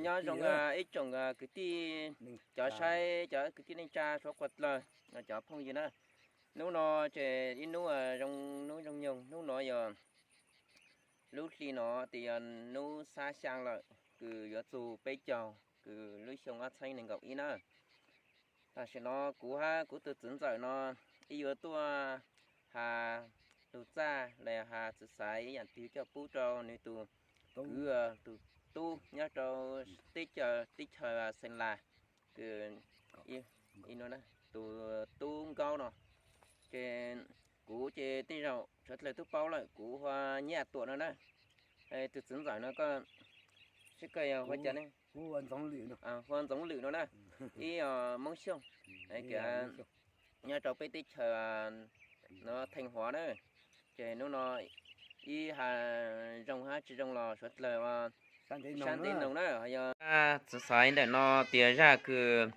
Nyob zoo ib tsoom kwv tij, cov saib, cov kwv tij neej tsa suav qhuav dlawg, cov phooj ywg na. Hnub no ces ib hnub zoo, hnub zoo nyoog, hnub no yog lub hli no tias yog hnub xab xyaa lawm, kws yuav txug peb caug, kws lub xyoo ob txhiab nees nkaum ib na. Tam sim no kuv hab kuv tus txiv ntxawm no ib yuav tuaj has lug txaj los has txiv xaiv ib yaam twg coj pub rau nwg tus kwv, tus tub nyob rau teb chaws, teb chaws Xeem Las, kws tus tub Nkaub no. Ces kuv ces tej zaum suav dlawg tub paub lawm, kuv hu ua Nyaj Tuam no na. Tus txiv ntxawm no koj, seb koj yog hu ua cas ne? Hu ua Ntxoov Lwm no na, ib Moob Xyooj, nyob rau peb teb chaws no Theej Huav na. Ces hnub no ib has zoo hab tsi zoo los suav dlawg sab ntev noog na. Txiv xaiv ntawm no tias zaj kws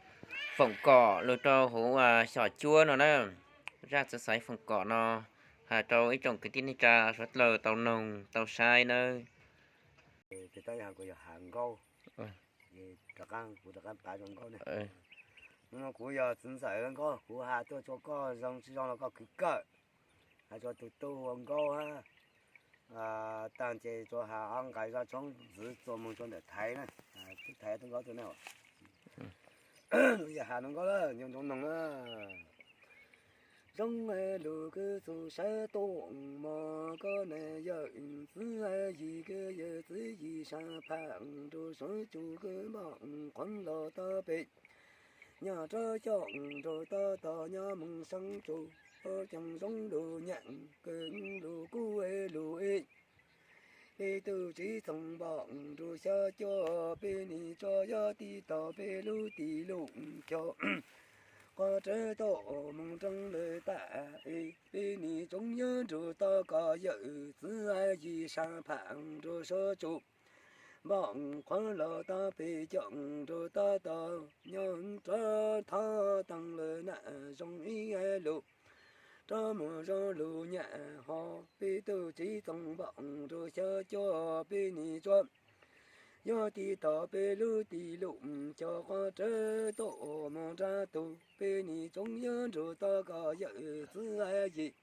foom kom lug rau huv xyom cuab no na. Zaj txiv xaiv foom kom no has rau ib tsoom kwv tij neej tsa suav dlawg tau noog tau saib nawb. Kuv yog txiv ntxawm Nkaub, kuv has tuaj rua koj zoo tsi zoo los koj khwv kawm. Has rua tus tub ua Nkaub hab, taag ces rua has ob nqai zaj tshoob ntxiv txuas moog rua ntawm Thaiv na. Tub Thaiv tub Nkaub tug na. Yog has no Nkaub lawm nco ntsoov noog na. Zoo lug kws txug sab tuam mog koj na yawm txiv yig, kws yawm txiv yig saab pham rua suav tsuj kws npom qhuav los tau pem nyob rov xyooj rua tau tos nyob moog saab tsuj, ua caag zoo lug nyam kws lug kuj lug ib. Peb tug txiv txoog npom rua xyom cuab, peb nim tsuas yog tig tos peb lub tis lug cog qhov rawv tuaj moog rau lawv tag es peb nim tsoom yawg nrug tau koj yawm txiv yig saab pham rua suav tsuj npom qhuav los tau pem coj rua tau tos nyob rov thov taag lawm na zoo ib lug rov moog zoo lug nyam ho. Peb tug txiv txoog npom rua xyom cuab, peb nim tsuas yog tig tos peb lub tis lug cog qhov rawv tuaj moog rau tug, peb nim tsoom yawg nrug tau koj yawm txiv yig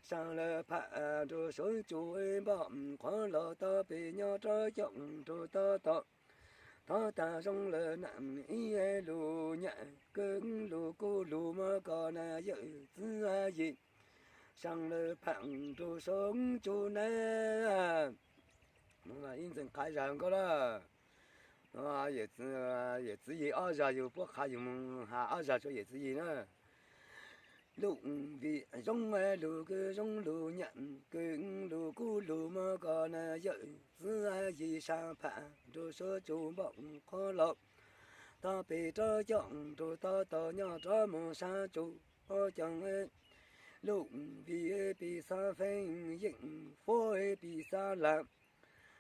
saab lawv pham rua suav tsuj npom qhuav los tau pem nyob rov xyooj rua tau tos thov taag zoo lawm na ib lug nyam kws lug kuj lug mog koj na yawm txiv yig saab lawv pham rua suav tsuj na. Ib ntxeeg qab zag Nkaub lawm. Yawm txiv yig ob zag, yug puab qha yug moog has ob zag rua yawm txiv yig na. Lug vim zoo lug kws zoo lug nyam kws lug kuj lug mog koj na yawm txiv yig saab pham rua suav tsuj npom qhuav los tau pem rov xyooj rua tau tos nyob rov moog saab tsuj ua caag lug vim peb xaav feeb yeej fuab peb xaav lam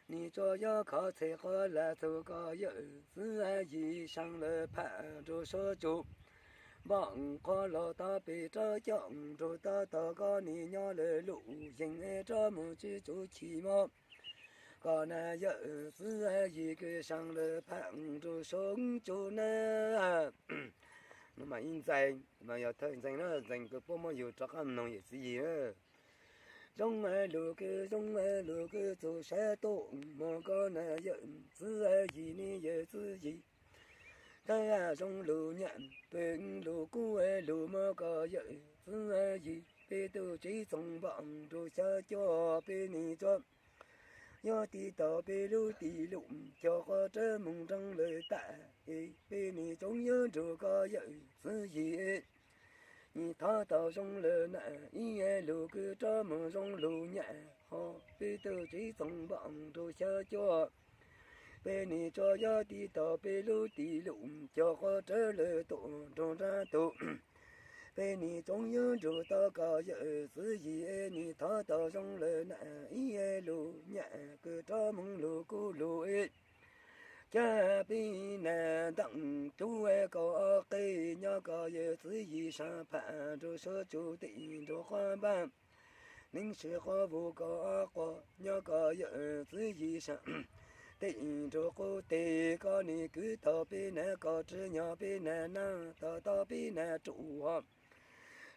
nim tsuas yog khov txhej qhov lam txug koj yawm txiv yig saab lawv pham rua suav tsuj npom qhuav los tau pem rov xyooj rua tau tos koj nim nyob lawm lub yeej rov moog tsi tsuj chim mog koj na yawm txiv yig kws saab lawv pham rua suav tsuj na. Ib ntxeeg no yog thawj ntxeeg na, ntxeeg kws puab muab yug rov qab noog yawm txiv yig na. Zoo lug kws zoo lug kws txug sab tuam mog koj na yawm txiv yig, ne yawm txiv yig tag zoo lug nyam kws lug kuj lug mog koj yawm txiv yig, peb tug txiv txoog npom rua xyom cuab, peb nim tsuas yog tig tos peb lub tis lug cog qhov rawv moog rau lawv tag es peb nim tsoom yawg nrug koj yawm txiv yig nim thov tau zoo lawm na ib lug kws rov moog zoo lug nyam ho, peb tug txiv txoog npom rua xyom cuab, peb nim tsuas yog tig tos peb lub tis lug cog qhov rawv lawm tuaj nrug nrab tug, peb nim tsoom yawg nrug tau koj yawm txiv yig nim thov tau zoo lawm na ib lug nyam kws rov moog lug kuj lug ib. Cab peb nam ntaaj tub kaum ob qe nyob koj yawm txiv yig saab pham rua suav tsuj tim nrug quas npaaj, neeb swm quas vuj kaum ob quas nyob koj yawm txiv yig saab tim nrug qub teg, koj nim kwv tau peb nab koj, rwb nyog peb nab nab, tau tau peb nab ruam hov,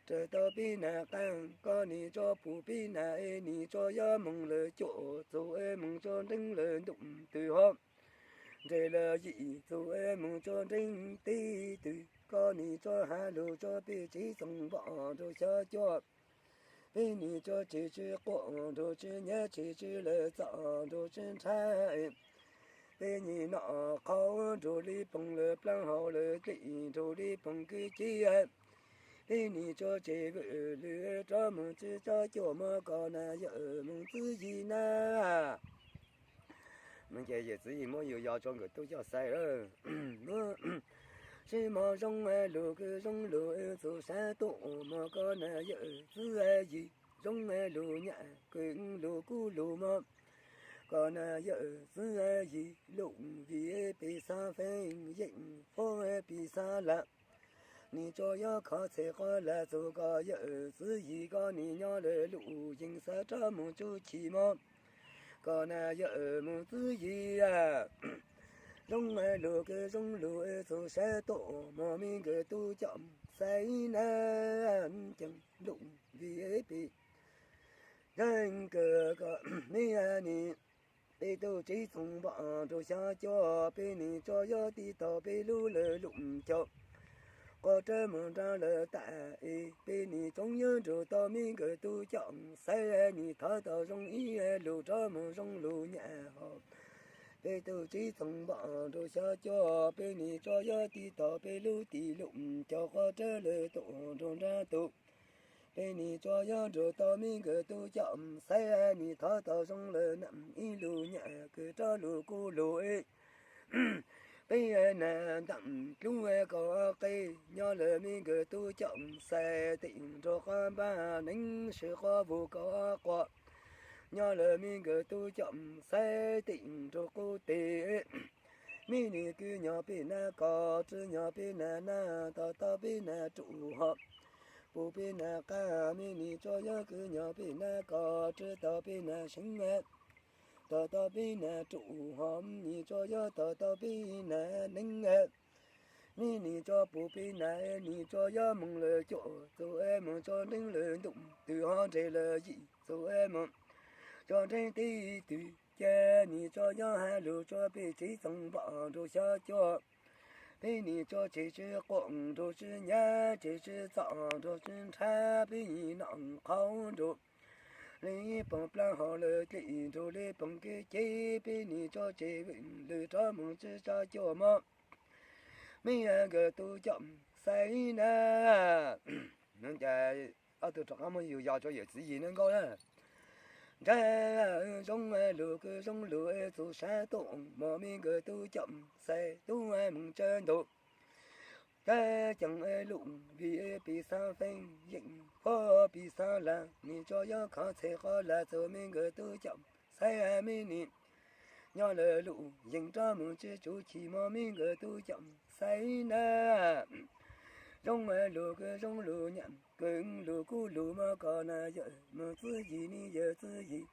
rwb tau peb nab qaab, koj nim tso pum peb nab, nim tso yog moog lawm cuaj txug, moog tso nreeb lawm ntuj twg hov, nres lawm yim txug, moog tso nreeb teb twg, koj nim tso has lug tso peb tsib txoos npom nrug xyov cuaj. Peb nim tso tseg tsw quaj nrug tsw nyab, tseg tsw lawm txom nrug tsw nrhab. Peb nim nom qhov nrug li poog lawm plaab hau lawm tlim nrug li poog kwj cev. Peb nim tso tseg vwm lwm rov moog tsw tso cuaj mog, koj nab yawm moog txwv yim nab. Ces yawm txwv yim muab yus yos rua nkawm tub coj xaiv lawm. Sib mog zoo lug kws zoo lug, txug sab tuaj mog, koj nab yawm txwv yim zoo lug nyam, kws lug kuj lug mog, koj nab yawm txwv yim lug vim peb xaav feeb yeej huv peb xaav lam. Nim tso yog khov txhej qhov lam txug, koj yawm txwv yim koj nim nyob lawm lug yeej xaav rov moog tsuj chim mog, koj nab yawm moog txwv yim zoo lug kws zoo lug, txug sab tuaj mog, mej nkawm tub coj xaiv nab, ceeb lug vim peb yeej kws koj mej nim peb tug tsib txoos npom nrug xyov cuaj, peb nim tso yog tiv tau peb lub lawm lug coj quas rab moog nrug lawm tas es, peb nim tso yog nrug tau mej nkawm tub coj xaiv, nim thov tau zoo ib lug rov moog zoo lug nyam hov. Peb tug tsib txoos npom nrug xyov cuaj, peb nim tso yog tiv tau peb lub tim lug coj quas rab lawm tuaj nrug nrug tug. Peb nim tso yog nrug tau mej nkawm tub coj xaiv, nim thov tau zoo lawm nam ib lug nyam, kws rov lug kuj lug. Peb nab ntaam dlub kaum qe, nyob lawm mej nkawm tub coj xaiv, tim nrug quas npab neeb sib quas vug kaum quas, nyob lawm mej nkawm tub coj xaiv, tim nrug qub teg. Mej nim kwv nyog peb nab koj, rwb nyog peb nab nab, tau tau peb nab ruam hov, pum peb nab qaab. Mej nim tso yog kwv nyog peb nab koj, rwb tau peb nab seeb, tau tau peb nab ruam hov, nim tso yog tau tau peb nab neeb. Mej nim tso pum peb nab, nim tso yog moog lawm cuaj txug, moog tso nreeb lawm ntuj twg hov, nres lawm yim txug, moog tso nreeb teb twg, ces nim tso yog has lug tso peb tsib txoos npom nrug xyov cuaj. Peb nim tso tseg tsw quaj nrug tsw nyab, tseg tsw txom nrug tsw nrhab, peb nim nom qhov nrug li poog plaab hau lawm tlim nrug li poog kwj cev, peb nim tso tseg vwm lwm rov moog tsw tso cuaj mog, mej nkawm tub coj xaiv nab. Ob tug rov qaab muab yus yos rua yawm txwv yim nab nkauj na. Nrag zoo lug kws zoo lug, txug sab tuaj mog, mej nkawm tub coj xaiv, tub moog tsawb ntug, cawb ceev lug vim peb xaav feeb yeej huv peb xaav lam. Nim tso yog khov txhej qhov lam txug, mej nkawm tub coj xaiv, mej nim nyob lawm lug yeej rov moog tsw tsuj chim mog, mej nkawm tub coj xaiv nab. Zoo lug kws zoo lug nyam, kws lug kuj lug mog, koj nab yawm moog txwv yim, nim yawm txwv yim.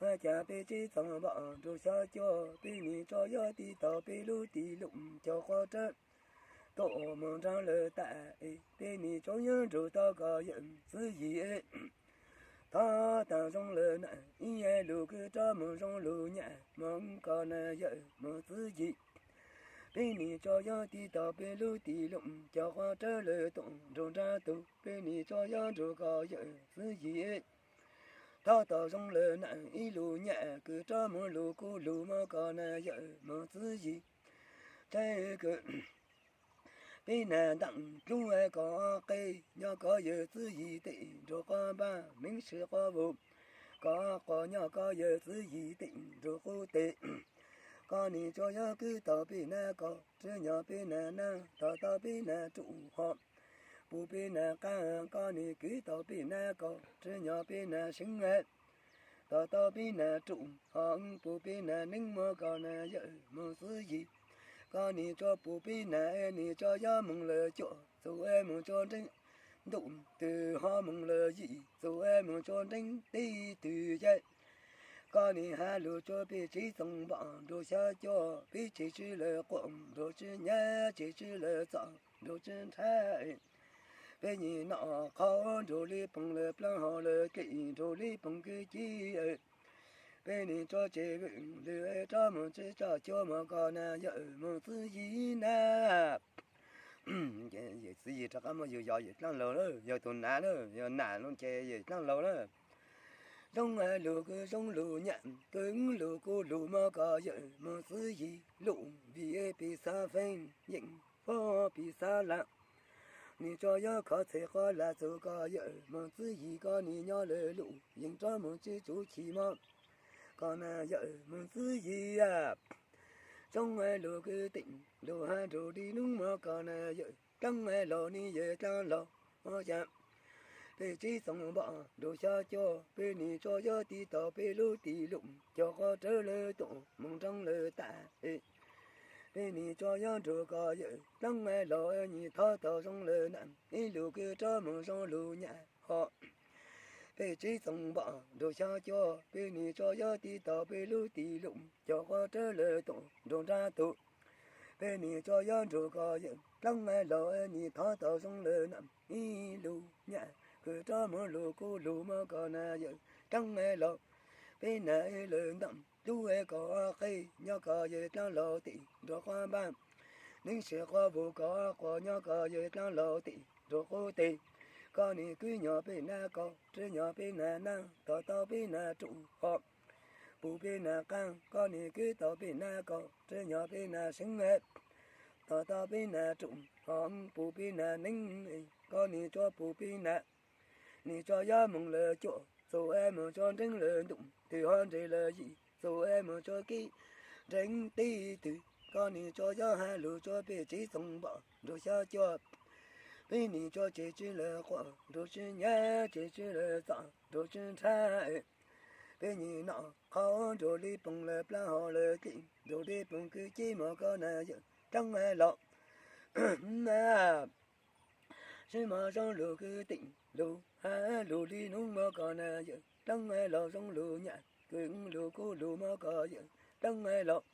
Ua cas peb tsib txoos npom nrug xyov cuaj, peb nim tso yog tiv tau peb lub tim lug coj quas rab tuaj moog nrug lawm tas es, peb nim tso yog nrug tau koj yawm txwv yim. Thov tau zoo lawm nam ib lug kws rov moog zoo lug nyam mog, koj nab yawm moog txwv yim. Peb nim tso yog tiv tau peb lub tim lug coj quas rab lawm tuaj nrug nrug tug, peb nim tso yog nrug koj yawm txwv yim. Thov tau zoo lawm nam ib lug nyam, kws rov moog lug kuj lug mog, koj nab yawm moog txwv yim. Tsawg kws peb nab ntaam dlub kaum qe, nyob koj yawm txwv yim tim nrug quas npab neeb sib quas vug kaum quas, nyob koj yawm txwv yim tim nrug qub teg. Koj nim tso yog kwv tau peb nab koj, rwb nyog peb nab nab, tau tau peb nab ruam hov, pum peb nab qaab. Koj nim kwv tau peb nab koj, rwb nyog peb nab seeb, tau tau peb nab ruam hov, pum peb nab neeb mog, koj nab yawm moog txwv yim. Koj nim tso pum peb nab, nim tso yog moog lawm cuaj txug, moog tso nreeb ntuj twg hov, moog lawm yim txug, moog tso nreeb teb twg ces, koj nim hais lus rau peb tsev txoos npom nrug xyab cuab, peb tsev tswv lawv quaj nrug tswv nyab, tsev tswv lawv txom nrug tswv nrhab. Peb nim noj qhov nrug li poog lawv plaab hau lawv dlim nrug li poog kwv ci. Peb nim tso tseg vwm lwm rov moog tswv tso cuab mog koj na yawm moog txwv yim na. Yawm txwv yim rov qaab muab yug yog yawm dlaab laug lawm, yog tug nam lawm, yog nam lawm ces yawm dlaab laug lawm. Zoo lug kws zoo lug nyam, kws lug kuv lug mog koj yawm moog txwv yim lug, vim peb xav feeb yeej, fob peb xav lam. Nim tso yog khov txheg qhov lam txug koj yawm moog txwv yim, koj nim nyob lawm lug yeej rov moog tswv tsuv chim mog koj na yawm moog txwv yim. Zoo lug kws teem lug hab nrug li nub mog koj na yawm dlaab laug, nim yawm dlaab laug. Peb tsev txoos npom nrug xyab cuab, peb nim tso yog tiv tau peb lub tis lug, cov quav rawv lawv tuam moog nroo lawv tas. Peb nim tso yog nrug koj yawm dlaab laug, nim thov tau zoo lawm na, ib lug kws rov moog zoo lug nyam hov. Peb tsev txoos npom nrug xyab cuab, peb nim tso yog tiv tau peb lub tis lug, cov quav rawv lawv tuam nrug nrab tug. Peb nim tso yog nrug koj yawm dlaab laug, nim thov tau zoo lawm na, ib lug nyam kws rov moog lug kuv lug mog koj na yawm dlaab laug. Peb nam lawv ntaam tub koj qe nyob koj yawm dlaab laug tim nrug quab npaab, neeb sib quab vug koj quas nyob koj yawm dlaab laug tim nrug qub teg. Koj nim kwv nyob peb nam kaus, rwv nyob peb nam naab, tom tau peb nam ruj hov, pum peb nam qaab. Koj nim kwv tau peb nam kaus, rwv nyob peb nam seeb, tom tau peb nam ruj hov, pum peb nam neeb. Koj nim tso pum peb nam, nim tso yog moog lawm cuam, txug es moog tso nreeb lawm ntuj, twg ho nres lawm yim, txug es moog tso kev nreeb teb twg. Koj nim tso yog has lug rua peb tsev txoos npom nrug xyab cuab, peb nim tso tseg tswv lawv quaj nrug tswv nyab, tseg tswv lawv txom nrug tswv nrhab. Peb nim noj qhov nrug li poog lawv plaab hau lawv dlim nrug li poog kwv ci mog koj na yawm dlaab laug. Sib mog zoo lug kws teem lug hab lug li nub mog koj na yawm dlaab laug, zoo lug nyam kws lug kuv lug mog koj yawm dlaab laug.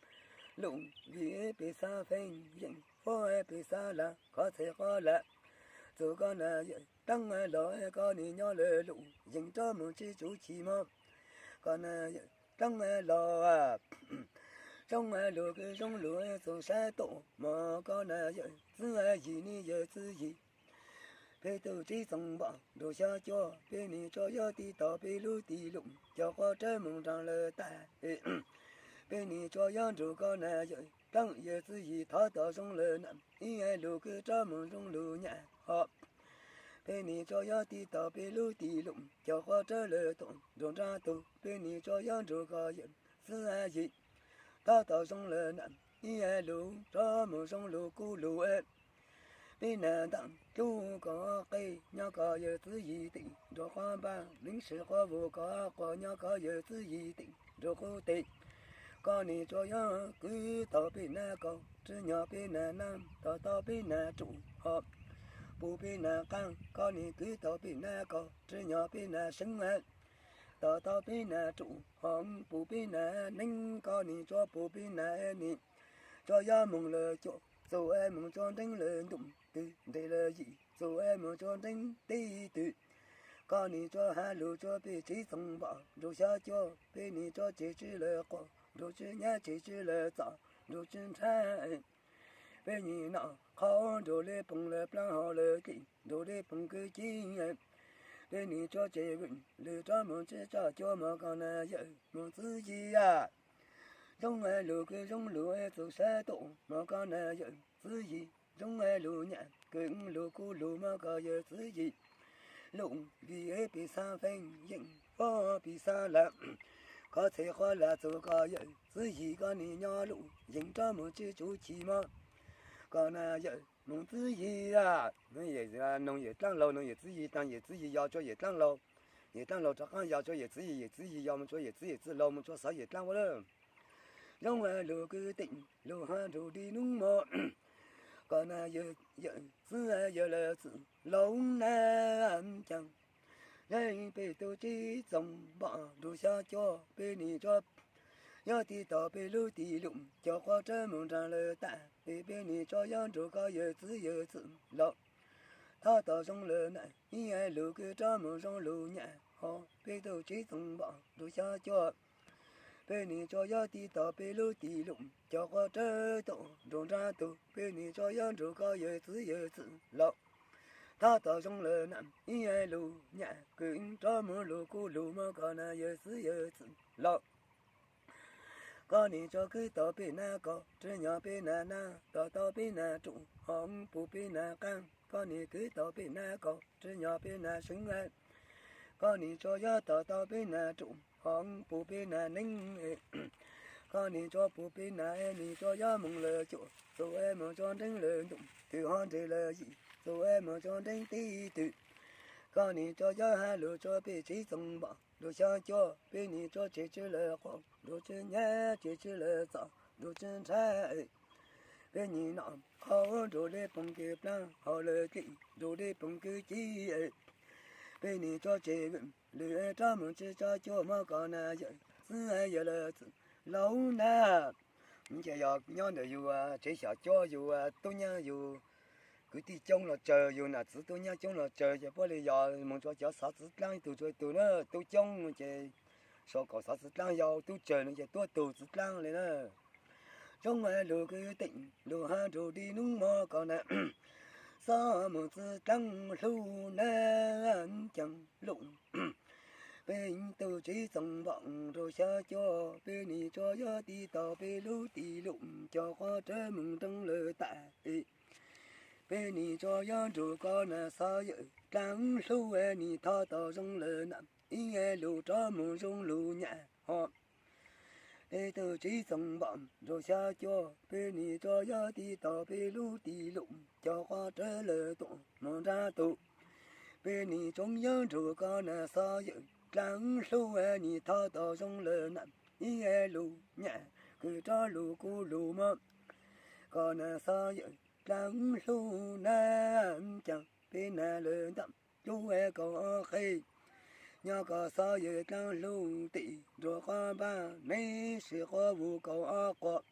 Lug vim peb xav feeb yeej, fob peb xav lam, khov txheg qhov lam txug koj na yawm dlaab laug, koj nim nyob lawm lug yeej rov moog tswv tsuv chim mog koj na yawm dlaab laug. Zoo lug kws zoo lug txug sab tom mog koj na yawm txwv yim, nim yawm txwv yim. Peb tug tsev txoos npom nrug xyab cuab, peb nim tso yog tiv tau peb lub tis lug, cov quav rawv moog nrug lawv tas. Peb nim tso yog nrug koj na yawm dlaab, yawm txwv yim thov tau zoo lawm na, ib lug kws rov moog zoo lug nyam hov. Peb nim tso yog tiv tau peb lub tis lug, cov quav rawv lawv tuam nrug nrab tug. Peb nim tso yog nrug koj yawm txwv yim thov tau zoo lawm na, ib lug rov moog zoo lug kuv lug. Peb nam ntaam tub koj qe nyob koj yawm txwv yim tim nrug quab npaab, neeb sib quab vug koj quas nyob koj yawm txwv yim tim nrug qub teg. Koj nim tso yog kwv tau peb nam kaus, rwv nyob peb nam naab, tom tau peb nam ruj hov, pum peb nam qaab. Koj nim kwv tau peb nam kaus, rwv nyob peb nam seeb, tom tau peb nam ruj hov, pum peb nam neeb. Koj nim tso pum peb nam nim tso yog moog lawm cuam, txug es moog tso nreeb lawm ntuj, twg nres lawm yim, txug es moog tso nreeb teb twg. Koj nim tso has lug rua peb tsev txoos npom nrug xyab cuab, peb nim tso tseg tswv lawv quaj nrug tswv nyab, tseg tswv lawv txom nrug tswv nrhab. Peb nim noj qhov nrug li poog lawv plaab hau lawv dlim nrug li poog kwv ci. Peb nim tso tseg vwm lwm rov moog tswv tso cuab mog koj na yawm moog txwv yim. Zoo lug kws zoo lug txug sab tom mog koj na yawm txwv yim. Zoo lug nyam kws lug kuv lug mog koj yawm txwv yim. Lug vim peb xav feeb yeej, fob peb xav lam, khov txheg qhov lam txug koj yawm txwv yim, koj nim nyob lug yeej rov moog tswv tsuv chim mog koj na yawm moog txwv yim. Noog yawm dlaab laug, noog yawm txwv yim taag, yawm txwv yim yog tsua yawm dlaab laug, yawm dlaab laug rov qaab yog tsua yawm txwv yim, yawm txwv yim yog moog tsua yawm txwv yim txwj laug, moog tsua xov yawm dlaab laug lawm. Zoo lug kws teem lug hab nrug li nub mog koj na yawm txwv yim, yawm lawv txwj laug na caag. Peb tus txiv txoos npom nrug xyab cuab, peb nim tso yog tiv tauj peb lub tis lum, cov quav rawv mus nrag lawm tas, es peb nim tso yog nrug koj yawm txwv yawm txwm los thov tau zoo lawm na, ib lus kwv rov mus zoo lus nyam ho. Peb tus txiv txoos npom nrug xyab cuab, peb nim tso yog tiv tauj peb lub tis lum, cov quav rawv tuaj nrug nrab tug, peb nim tso yog nrug koj yawm txwv yawm txwm los thov tau zoo lawm na, ib lus nyam kwv rov mus lus kuv lus mog, koj na yawm txwv yawm txwm los koj nim tso kwv tau peb nab koj, rwv nyog peb nab nab, tos tau peb nab ruam ho pub peb nab qaab, koj nim kwv tau peb nab koj, rwv nyog peb nab seev, koj nim tso yog tos tau peb nab ruam ho pub peb nab neeb, koj nim tso pub peb nab, nim tso yog moos lawm cuaj, txug es moos tso nreeb lawm ntuj, twg ho nres lawm yim, txug es moos tso nreeb tib twg, koj nim tso yog has lus tso peb txiv txoos npom nrug xyab cuab, peb nim tso tseg tsw lawm quas, nrug tsw nyab tseg tsw lawm txom, nrug tsw nrhab, peb nim nom qhov ub nrug dej poog kwv plaab hauv lawm tij, nrug dej poog kwv ci, peb nim tso tseg lwm rov mus tsw tso cuab mog, koj na yawm txwv yawm lawm txwm laus na. Ces yog nyob ntawm yus tsev xyom cuab, yus tub nyab yus kwv tij coob los tsawg, yus nam txwv tub nyab coob los tsawg, ces puab li yog moog tso cov xov txwv dlaab ib tug tso ib tug na, tub coob ces sau kaum xov txwv dlaab, yog tub tsawg no ces tuab tug txwv dlaab li na. Zoo lug kwv teem lug has nrug dib nub mog, koj na xob moog txwv dlaab hlub na, caag lug peb tus txiv txoos npom nrug xyab cuab, peb nim tso yog tiv tauj peb lub tis lum, cov quav rawv moos nreeb lawm tas, peb nim tso yog nrug koj na xov yawm dlaab hlub, nim thov tau zoo lawm na, ib lus rov moog zoo lus nyam ho. Peb tus txiv txoos npom nrug xyab cuab, peb nim tso yog tiv tauj peb lub tis lum, cov quav rawv lawm tuaj moog nrab tug, peb nim tso yog nrug koj na xov yawm dlaab hlub, nim thov tau zoo lawm na, ib lus nyam kwv rov lug kuv lug mog, koj na xov yawm dlaab hlub na, caag peb nab lawm ntaam lub kaum ob qe, nyob koj xov yawm dlaab hlub tim nrug quab npaab, neb sim quab vus kaum ob quas,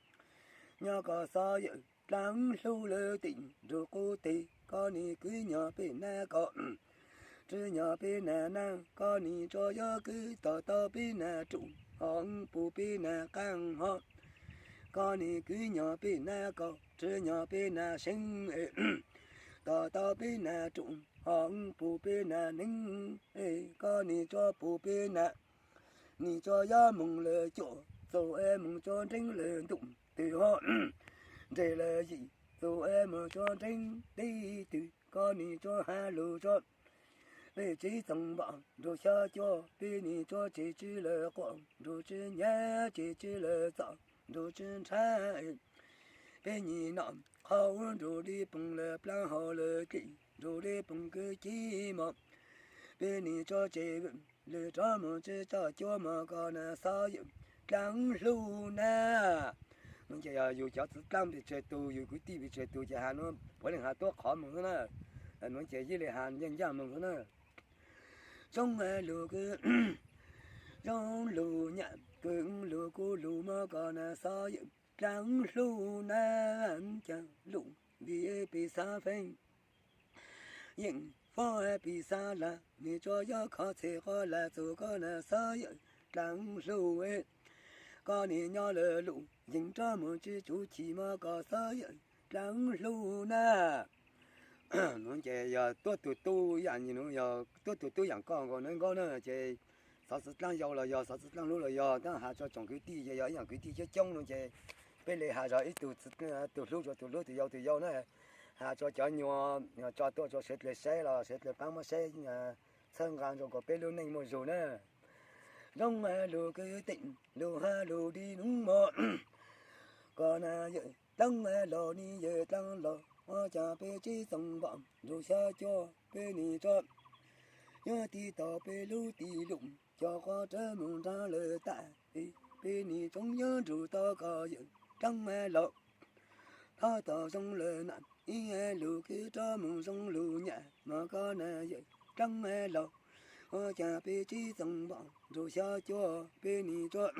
nyob koj xov yawm dlaab hlub lawm tim nrug qub teg, koj nim kwv nyog peb nab koj, rwv nyog peb nab nab, koj nim tso yog kwv tau tau peb nab ruam ho pub peb nab qaab ho, koj nim kwv nyog peb nab koj, rwv nyog peb nab seev, tos tau peb nab ruam ho pub peb nab neeb, koj nim tso pub peb nab, nim tso yog moos lawm cuaj, txug es moos tso nreeb lawm ntuj, twg ho nres lawm yim, txug es moos tso nreeb tib twg, koj nim tso has lus tso peb txiv txoos npom nrug xyab cuab, peb nim tso tseg tsw lawm quas, nrug tsw nyab tseg tsw lawm txom, nrug tsw nrhab, peb nim nom qhov ub nrug dej poog lawm plaab hauv lawm tij, nrug dej poog kwv ci mog, peb nim tso tseg lwm rov moog tsw tso cuab mog, koj na xov yawm dlaab hlub na. Nuav ces yog yus cov txwv dlaab pes tsawg tug, yus kwv tij pes tsawg tug ces has nuav puav leej has tuab qhov moog xwb na. Nuav ces yeej le has ncaaj ncaaj moog xwb na. Zoo lug kwv, zoo lug nyam kwv, lug kuv lug mog, koj na xov yawm dlaab hlub na, caag lug vim peb xav feeb yeej fob peb xav lag, nim tso yog khov txhij quab lag txug, koj na xov yawm dlaab hlub, koj nim nyob lawm lug yeej rov moog tsw tsuv chim mog, koj xov yawm dlaab hlub na. Nuav ces yog tuab tug tub yaam, nuav yog tuab tug tub yaam koj nkaus na, nkauj na, ces xov txwv dlaab yau los yog xov txwv dlaab hlub los yog, tab has tso tsoom kwv tij ces yog ib yaam kwv tij coob coob no ces peb le has zog ib tug, tug hlub rua tug hlub, tug yau tug yau na, has tso cov nyuas tso tuaj rua sawv dlawg saib los sawv dlawg paab muab saib txhawb nqaa rua kom peb lub neej muaj zug na. Zoo lug kwv teem lug has lug dib nuv mog, koj na yawm dlaab los, nim yawm dlaab los, ua caag peb txiv txoos npom nrug xyab cuab, peb nim tso yog tiv tauj peb lub tis lum, cov quav rawv moog nrag lawm tas, peb nim tso yog nrug tau koj yawm dlaab los thov tau zoo lawm na, ib lus kwv rov moog zoo lug nyam mog, koj na yawm dlaab los, Ua cas peb tsev txoos npom nrug xyab cuab peb nim tsuab,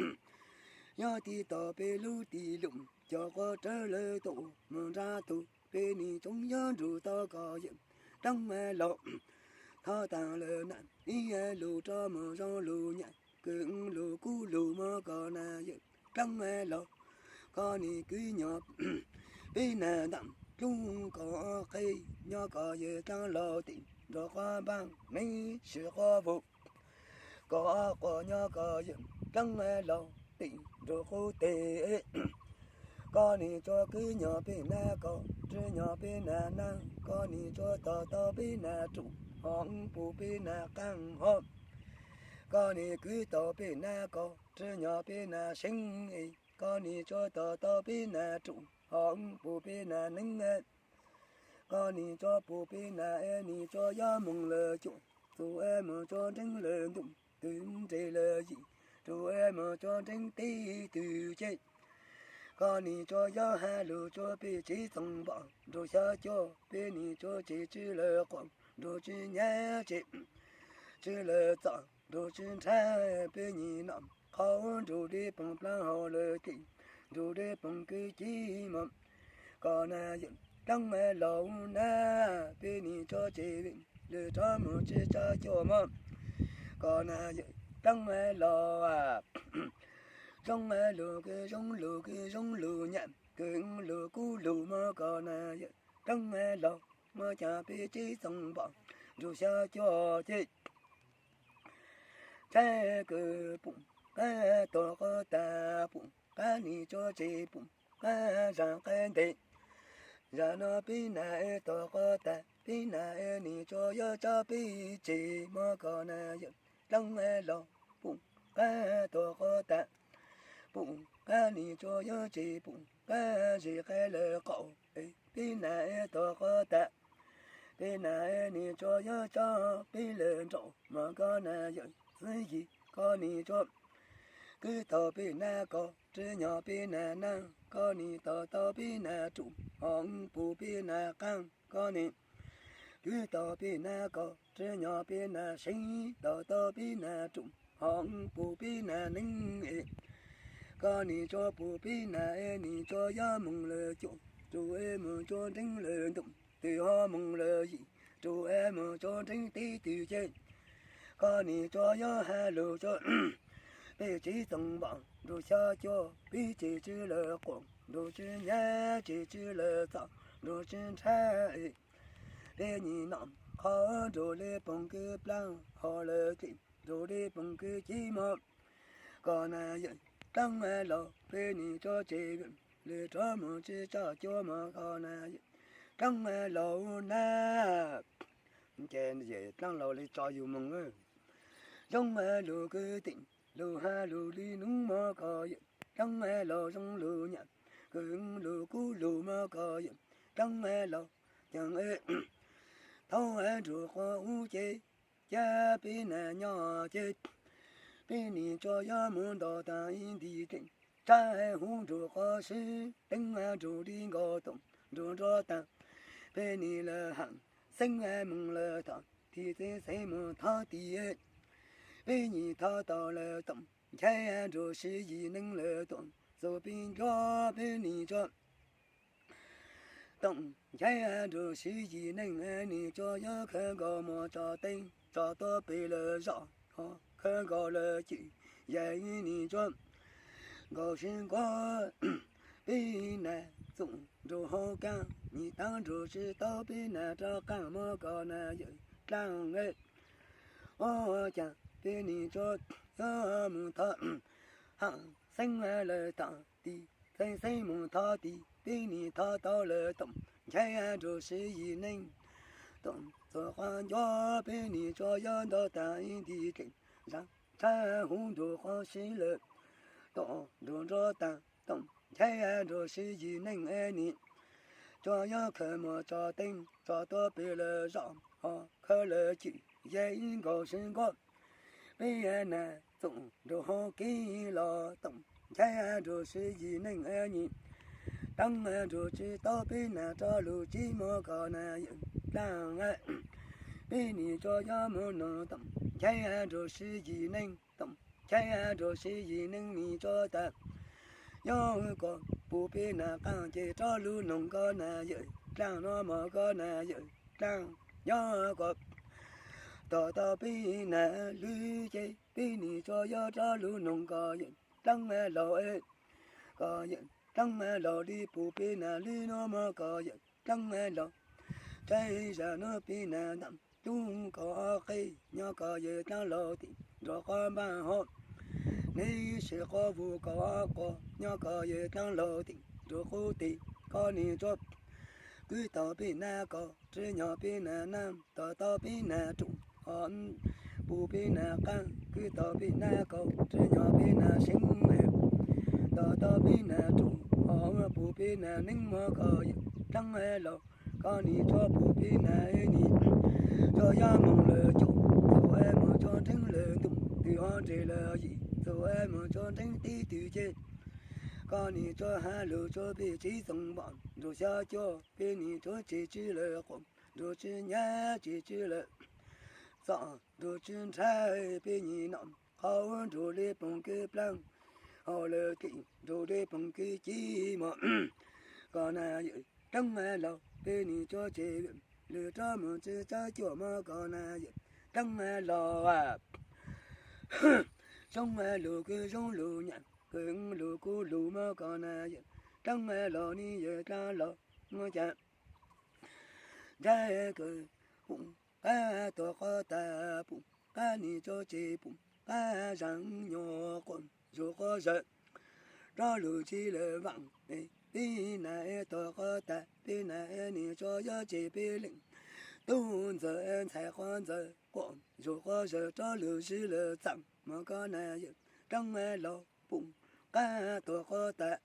yog tig tom peb lub tis lum cov quav rawv lawv tuaj mus nrab tug peb nim tsoov yog nrug tau koj yawm dloog los. Thov taag lawm na ib lug rov mus zoo lug nyam, kws lug kub lug moog koj na yawm dloog los. Koj nim kwv nyog peb nag ntaam dlub koj qheb, nyob koj yawm dlaab los tim nrug quab npaab neeb swm quab vug. Koj quas nyob koj yawm dlaab los tim nrug qub teg. Koj nim tsuab kwv nyog peb nab koj, rwb nyog peb nab nab, koj nim tsuab tog tau peb nab ruj, ho pum peb nab qaab ho. Koj nim kwv tau peb nab koj, rwb nyog peb nab seeb, koj nim tsuab tog tau peb nab ruj, ho pum peb nab neeb. Koj nim tsuab pum peb nab es nim tsuab yog moog lawm cuaj, txug es moog tsuab nreeb lawm ntuj, tug nres lawm yim, tug es moog tsuab nreeb teb tug ceg. Koj nim tsuab yog has lug tsuab peb tsev txoos npom nrug xyab cuab, peb nim tsuab tseg tsw lawm quas nrug tsw nyab tseg, tsw lawm txom nrug tsw nrhab, peb nim nom qhov nrug dib poog plaab hauv lawm tim nrug dib poog kwv ci mog. Koj na yawm dlaab los na, peb nim tsuab tseg lwm rov moog tsw tsab cuab mog. Koj na yawm dlaab los, zoo lug kws zoo lug kws zoo lug nyam, kws lug kub lug mog. Koj na yawm dlaab los, ua cas peb tsev txoos npom nrug xyab cuab ces ntshai kws pum qab tuag quab tag, pum qab nim tsuab tseg, pum qab zag qab nteg. Zag no peb nab es tuag quab tag, peb nab es nim tsuab yog tso peb tseg mog. Koj na yawm dlaab los, pum qab tuag quab tag, pum qab nim tsuab yog tseg, pum qab zig qab lawm qaum, peb nab es tuag quab tag, peb nab es nim tsuab yog tso peb lawm nraum mog. Koj na yawm txwv yig, koj nim tsuab kwv tau peb nab koj, rwb nyog peb nab nab, koj nim tog tau peb nab ruj, ho pum peb nab qaab. Koj nim kwv tau peb nab koj, rwb nyog peb nab seeb, tog tau peb nab ruj, ho pum peb nab neeb. Koj nim tsuab pum peb nab es nim tsuab yog moog lawm cuaj, tug es moog tsuab nreeb lawm ntuj, tug ho moog lawm yim, tug es moog tsuab nreeb teb tug ceg. Koj nim tsuab yog has lug tsuab peb tsev txoos npom nrug xyab cuab, peb tseg tsw lawm quas nrug tsw nyab tseg, tsw lawm txom nrug tsw nrhab. Peb nim nom qhov nrug dib poog kwv plaab hauv lawm tim nrug dib poog kwv ci mog. Koj na yawm dlaab los, peb nim tsuab tseg lwm rov moog tsw tsab cuab mog. Koj na yawm dlaab los na, ces yawm dlaab los li tso yug moog. Zoo lug kwv tim lug has lug li nub mog. Koj yawm dlaab los zoo lug nyam, kws lug kub lug mog. Koj yawm dlaab los, caag thaub nrug quas ub ces ca peb nab nyob ces peb nim tsuab yog moog ntog taag ib nti teem, tsa huv nrug quas sib teeb, nrug dib nkaus toom nrug nrov taag, peb nim lawv haam xeeb moog lawm tom tim, xeeb xeeb moog thov tim, peb nim thov tau lawm toom, nchav nrug sib yim neej lawm toom, txug peb ncuab peb nim tsuab toom, nchav nrug sib yim neej nim tsuab yog khawb nkaus mog tso teeb tso tuab pem lawm zog, ho khawb nkaus lawm cim, yam ib nim tsuab nkaus sib nquab, peb nab txoom nrug hauv kaab, nim taab nrug sib tau peb nab rov qaab mog. Koj na yawm dlaab, ua caag peb nim tsuab yog moog thov haam xeeb lawm tom tim, xeeb xeeb moog thov tim, peb nim thov tau lawm toom, nchav nrug sib yim neej toom, txug quas ncuab peb nim tsuab yog ntog taag ib nti teem, zag tsa huv nrug quas sib lawm toom nrug nrov taag toom, nchav nrug sib yim neej nim tsuab yog khawb mog tso teeb tso tuab pem lawm zog, ho khawb lawm cim, yam ib nkaus sib nquab, peb nab txoom nrug hauv kev los toom, nchav nrug sib yim neej nim taab nrug sib tau peb nab rov lug tsib mog. Koj na yawm dlaab, peb nim tsuab yog moog noog toom, Ncheb nrug sib yim neej, ncheb nrug sib yim neej nim tso tas. Yog koj pum peb nas qaaj ces rov lug noog koj nas yawm dlaab no mog koj nas yawm dlaab. Yog koj tom tau peb nas lwm ces peb nim tso yog rov lug noog koj yawm dlaab los, koj yawm dlaab los li pum peb nas lwm no mog koj yawm dlaab los. Tsaib zag nuav peb nas ntaam tub koj qe, nyob koj yawm dlaab los tim nrug qhov npaag hov. Neb sib quas vus koj quas, nyob koj yawm dlaab los tim nrug qub tim. Koj nim tso kwv tau peb nas koj, rov nyob peb nas naab, tom tau peb nas ruam hov, pum peb nas qaab, kwv tau peb nas koj, rov nyob peb nas seev, tom tau peb nas ruam hov, pum peb nas neeb mog koj yawm dlaab los. Koj nim tso pum peb nas nim tso yog moog lawm caum, txug moog tso nreeb lawm ntuj, twb ho nres lawm yim, txug moog tso nreeb teb twg ces. Koj nim tso has lug tso peb tsev txoos npom nrug xya cuaj, peb nim tso tseg tswb lawm quas, nrug tswb nyab tseg tswb lawm txom, nrug tswb nrhav peb nim nom qhov nrug li poog kws plaab, hauv lawm tim nrug li poog kws ci mog koj nas yawm dlaab los. Peb nim tso tseg lwm rov moog tswb xya cuaj mog koj nas yawm dlaab los. Zoo lug kws zoo lug nyam, kws lug kuv lug mog koj nas yawm dlaab los, neb yawm dlaab los, muab ca nrhav kws pum qab tuag qhov tas, pum qab nim tso tseg, pum qab zaam nyuas quas zug quas zawm, rov lug tsib lawm vaam. Peb nas tuag qhov tas, peb nas nim tso yog tseg peb leej tub ntxawg ntxhais quas ntxawg, quas zug quas zawm rov lug sib lawm txaam mog koj nas yawm dlaab los. Pum qab tuag qhov tas,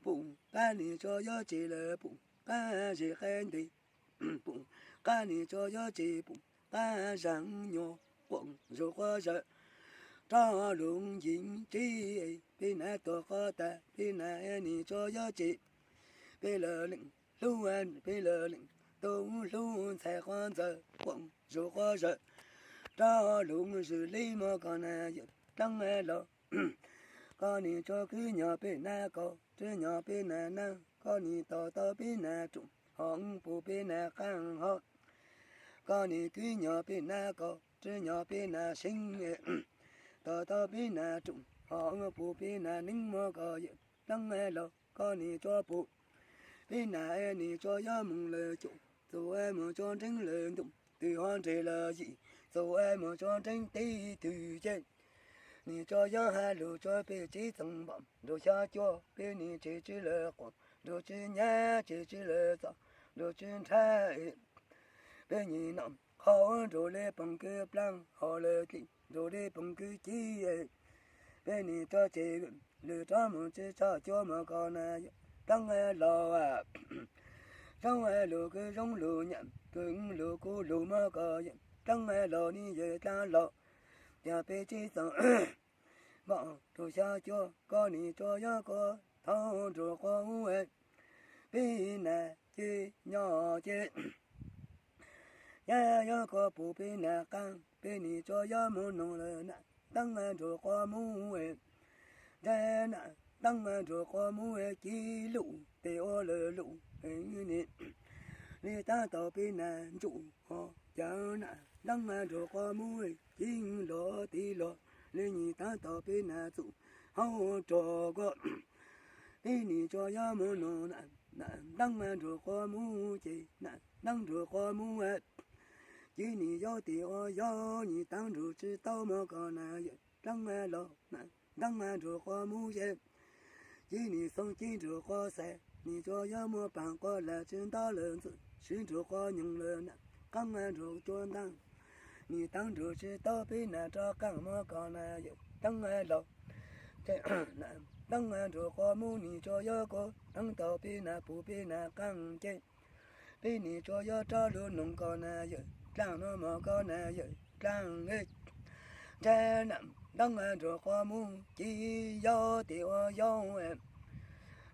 pum qab nim tso yog tseg lawm, pum qab zig qab ntes, pum qab nim tso yog tseg, pum qab zaam nyuas quas zug quas zawm, rov lug yim tsib. Peb nas tuag qhov tas, peb nas nim tso yog tseg peb lawv leej hlub, peb lawv leej tub hlub ntxhais quas ntxawg, quas zug quas zawm, rov lug zwm li mog koj nas yawm dlaab los. Koj nim tso kwv nyob peb nas koj, rov nyob peb nas naab, koj nim tom tau peb nas ruam hov, pum peb nas qaab hov. Koj nim kwv nyob peb nas koj, rov nyob peb nas seev, tom tau peb nas ruam hov, pum peb nas neeb mog koj yawm dlaab los. Koj nim tso pum peb nas nim tso yog moog lawm caum, txug moog tso nreeb lawm ntuj, twb ho nres lawm yim, txug moog tso nreeb teb twg ces. Nim tso yog has lug tso peb tsev txoos npom nrug xya cuaj, peb nim tseg tswb lawm quas, nrug tswb nyab tseg tswb lawm txom, nrug tswb nrhav peb nim nom qhov nrug li poog kws plaab, hauv lawm tim nrug li poog kws ci. Peb nim tso tseg lwm rov moog tswb xya cuaj mog koj nas yawm dlaab los. Zoo lug kws zoo lug nyam, kws lug kuv lug mog koj yawm dlaab los, neb yawm dlaab los. Yog peb tsev txoos npom nrug xya cuaj, koj nim tso yog koj thaub nrug quas u, peb nas ces nyob ces. Yog koj pum peb nas qaab, peb nim tso yog moog noog lawm nas dlaab nrug quas mus, nrhav nas dlaab nrug quas mus ci lug tes ua lawm lug ni. Li taab tau peb nas ntsuj hov, ca nas dlaab nrug quas mus ci los tes los, li nim taab tau peb nas txuj hauv rog koj. Peb nim tso yog moog noog nas dlaab nrug quas mus ces nas dlaab nrug quas mus, ci nim yog tes ua yog nim taab nrug tswb tau mog koj nas yawm dlaab los, nas dlaab nrug quas mus ces. Ci nim xoo ci nrug quas xais, nim tso yog muaj paag quas lam tswb ntaub lawm ntxwm, sib nrug quas nyoog lawm nas qaab nrug tsua ntaab. Nim taab nrug tswb tau peb nas rov qaab mog koj nas yawm dlaab los. Dlaab nrug quas mus nim tso yog koj taab tau peb nas pum peb nas qaab ces. Peb nim tso yog rov lug noog koj nas yawm dlaab no mog koj nas yawm dlaab, nrhav nas dlaab nrug quas mus ci yog tes ua yog,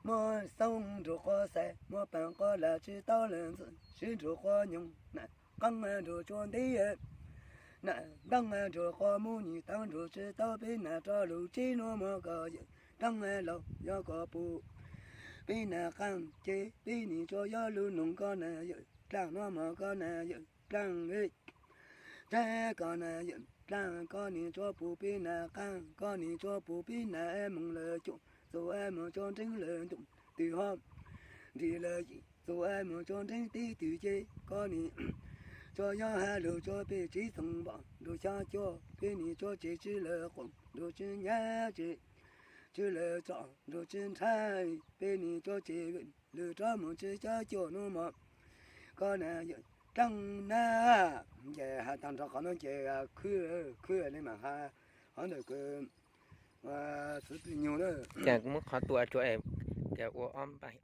muaj xoo nrug quas xais, muaj paag quas lam tswb tau lawm ntxwm, sib nrug quas nyoog nas qaab nrug tsua nteb. nam ntaub nrug qhov muag nim teeb nrug tsi tau peb nam rov lug tsib nub mog koj yawm dlaab laug yog koj pum peb nam qaab ces peb nim tsuas yog lug noog koj nam yawm dlaab nub mog koj nam yawm dlaab le. Tab koj nam yawm dlaab koj nim tsuas pum peb nam qaab koj nim tsuas pum peb nam moog lawm cum txug moog tsuas nreeb lawm ntuj twg ho nrim lawm yim txug moog tsuas nreeb teb twg ces koj nim tsuas yog has lug tsuas peb tsev txoos npom nrug xyab cuam peb nim tsuas tseg tsi lawm quas nrug tsi nyab tseg tsi lawm txom nrug tsi nrhav peb nim tsuas tseg lwm rov moog tsi xyab cuam nub mog koj nam yawm dlaab na. Ces has taag nrho qhov nuav ces khwb khwb le maam has hov ntawm kws xwv pw nyug na. Ces kuv muab qhov tua tsuav es ua ob npaim.